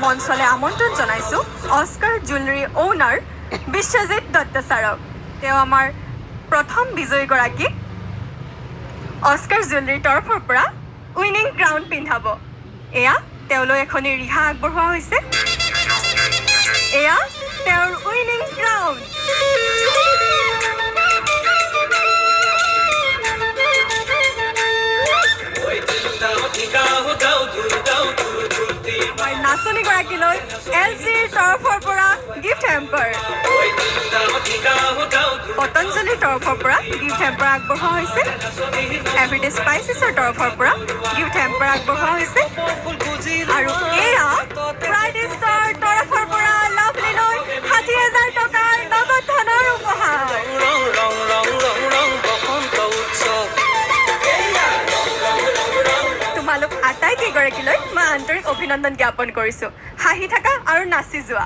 মঞ্চলৈ আমন্ত্ৰণ জনাইছোঁ Oscar jewellery owner Biswajit Dutta ছাৰক। তেওঁ আমাৰ প্ৰথম বিজয়ীগৰাকীক অস্কাৰ জুৱেলাৰীৰ তৰফৰ পৰা উইনিং ক্ৰাউন পিন্ধাব। এয়া তেওঁলৈ এখনি ৰিহা আগবঢ়োৱা হৈছে। এয়া তেওঁৰ উইনিং ক্ৰাউন। আমাৰ নাচনীগৰাকীলৈ এল জিৰ তৰফৰ পৰা গিফ্ট হেম্পাৰ, পতঞ্জলিৰ তৰফৰ পৰা গিফ্ট হেম্পাৰ আগবঢ়োৱা হৈছে। এভৰিডে স্পাইচেছৰ তৰফৰ পৰা গিফ্ট হেম্পাৰ আগবঢ়োৱা হৈছে আৰু এয়া প্ৰাইড ষ্টাৰ তৰফৰ পৰা লাভলীলৈ 60,000 টকাৰ নগদ ধনৰ উপহাৰ। ৰং ৰং ৰং ৰং ৰং বসন্ত উৎসৱ। তোমালোক আটাইকেইগৰাকীলৈ মই আন্তৰিক অভিনন্দন জ্ঞাপন কৰিছোঁ। হাঁহি থাকা আৰু নাচি যোৱা।